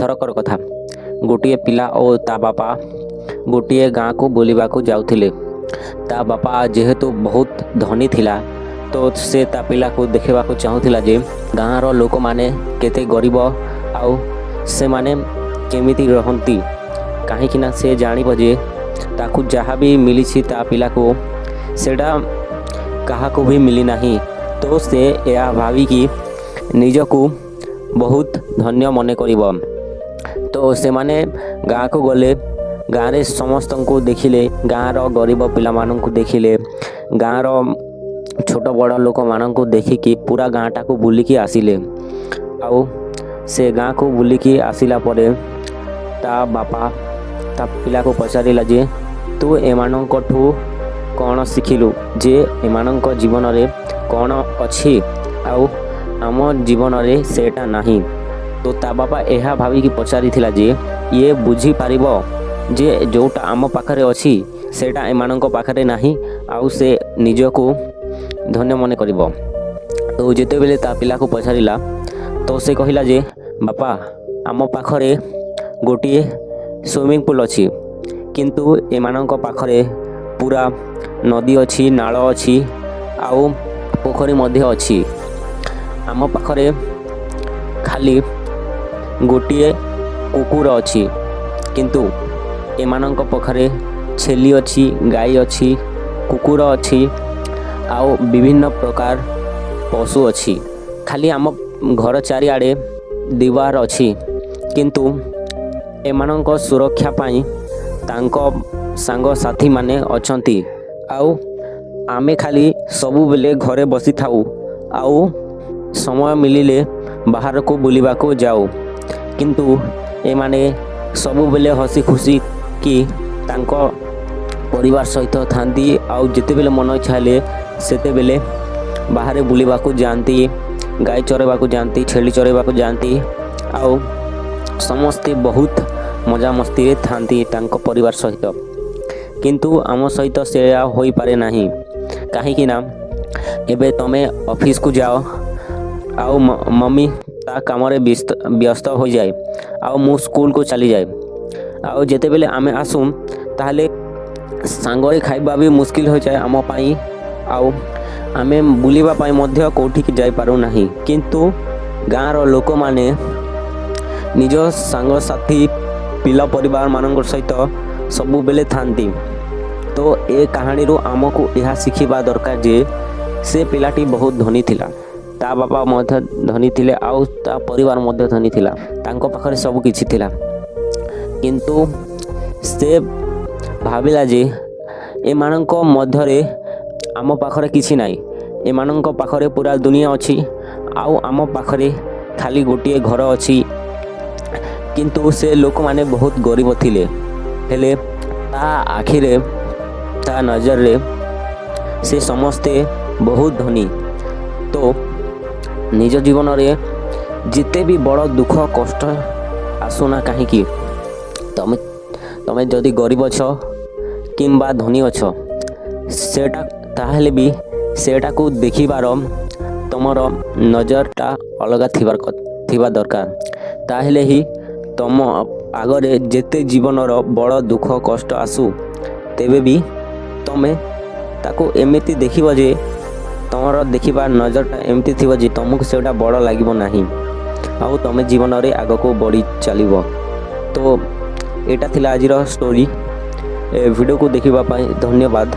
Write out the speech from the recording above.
ଥରକର କଥା, ଗୋଟିଏ ପିଲା ଓ ତା ବାପା ଗୋଟିଏ ଗାଁକୁ ବୁଲିବାକୁ ଯାଉଥିଲେ। ତା ବାପା ଯେହେତୁ ବହୁତ ଧନୀ ଥିଲା, ତ ସେ ତା ପିଲାକୁ ଦେଖିବାକୁ ଚାହୁଁଥିଲା ଯେ ଗାଁର ଲୋକମାନେ କେତେ ଗରିବ ଆଉ ସେମାନେ କେମିତି ରହନ୍ତି, କାହିଁକିନା ସେ ଜାଣିବ ଯେ ତାକୁ ଯାହା ବି ମିଳିଛି ତା ପିଲାକୁ, ସେଇଟା କାହାକୁ ବି ମିଳିନାହିଁ। ତ ସେ ଏହା ଭାବିକି ନିଜକୁ ବହୁତ ଧନ୍ୟ ମନେ କରିବ। ତ ସେମାନେ ଗାଁକୁ ଗଲେ, ଗାଁରେ ସମସ୍ତଙ୍କୁ ଦେଖିଲେ, ଗାଁର ଗରିବ ପିଲାମାନଙ୍କୁ ଦେଖିଲେ, ଗାଁର ଛୋଟ ବଡ଼ ଲୋକମାନଙ୍କୁ ଦେଖିକି ପୁରା ଗାଁଟାକୁ ବୁଲିକି ଆସିଲେ। ଆଉ ସେ ଗାଁକୁ ବୁଲିକି ଆସିଲା ପରେ ତା ବାପା ତା ପିଲାକୁ ପଚାରିଲା ଯେ ତୁ ଏମାନଙ୍କଠୁ କ'ଣ ଶିଖିଲୁ, ଯେ ଏମାନଙ୍କ ଜୀବନରେ କ'ଣ ଅଛି ଆଉ ଆମ ଜୀବନରେ ସେଇଟା ନାହିଁ? ତ ତା ବାପା ଏହା ଭାବିକି ପଚାରିଥିଲା ଯେ ଇଏ ବୁଝିପାରିବ ଯେ ଯେଉଁଟା ଆମ ପାଖରେ ଅଛି, ସେଇଟା ଏମାନଙ୍କ ପାଖରେ ନାହିଁ ଆଉ ସେ ନିଜକୁ ଧନ୍ୟ ମନେ କରିବ। ତ ଯେତେବେଳେ ତା ପିଲାକୁ ପଚାରିଲା, ତ ସେ କହିଲା ଯେ ବାପା, ଆମ ପାଖରେ ଗୋଟିଏ ସୁଇମିଂ ପୁଲ୍ ଅଛି, କିନ୍ତୁ ଏମାନଙ୍କ ପାଖରେ ପୁରା ନଦୀ ଅଛି, ନାଳ ଅଛି ଆଉ ପୋଖରୀ ମଧ୍ୟ ଅଛି। ଆମ ପାଖରେ ଖାଲି ଗୋଟିଏ କୁକୁର ଅଛି, କିନ୍ତୁ ଏମାନଙ୍କ ପାଖରେ ଛେଳି ଅଛି, ଗାଈ ଅଛି, କୁକୁର ଅଛି ଆଉ ବିଭିନ୍ନ ପ୍ରକାର ପଶୁ ଅଛି। ଖାଲି ଆମ ଘର ଚାରିଆଡ଼େ ଦିୱାର ଅଛି, କିନ୍ତୁ ଏମାନଙ୍କ ସୁରକ୍ଷା ପାଇଁ ତାଙ୍କ ସାଙ୍ଗସାଥିମାନେ ଅଛନ୍ତି। ଆଉ ଆମେ ଖାଲି ସବୁବେଳେ ଘରେ ବସିଥାଉ ଆଉ ସମୟ ମିଳିଲେ ବାହାରକୁ ବୁଲିବାକୁ ଯାଉ, କିନ୍ତୁ ଏମାନେ ସବୁବେଳେ ହସି ଖୁସି କି ତାଙ୍କ ପରିବାର ସହିତ ଥାନ୍ତି ଆଉ ଯେତେବେଳେ ମନ ଇଚ୍ଛା ହେଲେ ସେତେବେଳେ ବାହାରେ ବୁଲିବାକୁ ଯାଆନ୍ତି, ଗାଈ ଚରାଇବାକୁ ଯାଆନ୍ତି, ଛେଳି ଚରାଇବାକୁ ଯାଆନ୍ତି ଆଉ ସମସ୍ତେ ବହୁତ ମଜାମସ୍ତିରେ ଥାନ୍ତି ତାଙ୍କ ପରିବାର ସହିତ। କିନ୍ତୁ ଆମ ସହିତ ସେୟା ହୋଇପାରେ ନାହିଁ, କାହିଁକି ନା ଏବେ ତମେ ଅଫିସକୁ ଯାଅ ଆଉ ମମି ତା କାମରେ ବ୍ୟସ୍ତ ହୋଇଯାଏ ଆଉ ମୁଁ ସ୍କୁଲକୁ ଚାଲିଯାଏ। ଆଉ ଯେତେବେଳେ ଆମେ ଆସୁ, ତାହେଲେ ସାଙ୍ଗରେ ଖାଇବା ବି ମୁସ୍କିଲ ହୋଇଯାଏ ଆମ ପାଇଁ ଆଉ ଆମେ ବୁଲିବା ପାଇଁ ମଧ୍ୟ କେଉଁଠିକି ଯାଇପାରୁନାହିଁ। କିନ୍ତୁ ଗାଁର ଲୋକମାନେ ନିଜ ସାଙ୍ଗସାଥି, ପିଲା, ପରିବାରମାନଙ୍କ ସହିତ ସବୁବେଳେ ଥାନ୍ତି। ତ ଏ କାହାଣୀରୁ ଆମକୁ ଏହା ଶିଖିବା ଦରକାର ଯେ ସେ ପିଲାଟି ବହୁତ ଧନୀ ଥିଲା, ତା ବାପା ମଧ୍ୟ ଧନୀ ଥିଲେ ଆଉ ତା ପରିବାର ମଧ୍ୟ ଧନୀ ଥିଲା, ତାଙ୍କ ପାଖରେ ସବୁ କିଛି ଥିଲା, କିନ୍ତୁ ସେ ଭାବିଲା ଯେ ଏମାନଙ୍କ ମଧ୍ୟରେ ଆମ ପାଖରେ କିଛି ନାହିଁ, ଏମାନଙ୍କ ପାଖରେ ପୁରା ଦୁନିଆ ଅଛି ଆଉ ଆମ ପାଖରେ ଖାଲି ଗୋଟିଏ ଘର ଅଛି। କିନ୍ତୁ ସେ ଲୋକମାନେ ବହୁତ ଗରିବ ଥିଲେ, ହେଲେ ତା ଆଖିରେ, ତା ନଜରରେ ସେ ସମସ୍ତେ ବହୁତ ଧନୀ। ତ ନିଜ ଜୀବନରେ ଯେତେ ବି ବଡ଼ ଦୁଃଖ କଷ୍ଟ ଆସୁନା କାହିଁକି, ତମେ ଯଦି ଗରିବ ଅଛ କିମ୍ବା ଧନୀ ଅଛ, ସେଟା ତାହେଲେ ବି ସେଇଟାକୁ ଦେଖିବାର ତୁମର ନଜରଟା ଅଲଗା ଥିବା ଦରକାର। ତାହେଲେ ହିଁ ତମ ଆଗରେ ଯେତେ ଜୀବନର ବଡ଼ ଦୁଃଖ କଷ୍ଟ ଆସୁ, ତେବେ ବି ତମେ ତାକୁ ଏମିତି ଦେଖିବ ଯେ ତମର ଦେଖିବା ନଜରଟା ଏମିତି ଥିବ ଯେ ତମକୁ ସେଇଟା ବଡ଼ ଲାଗିବ ନାହିଁ ଆଉ ତମେ ଜୀବନରେ ଆଗକୁ ବଢ଼ି ଚାଲିବ। ତ ଏଇଟା ଥିଲା ଆଜିର ଷ୍ଟୋରି। ଏ ଭିଡ଼ିଓକୁ ଦେଖିବା ପାଇଁ ଧନ୍ୟବାଦ।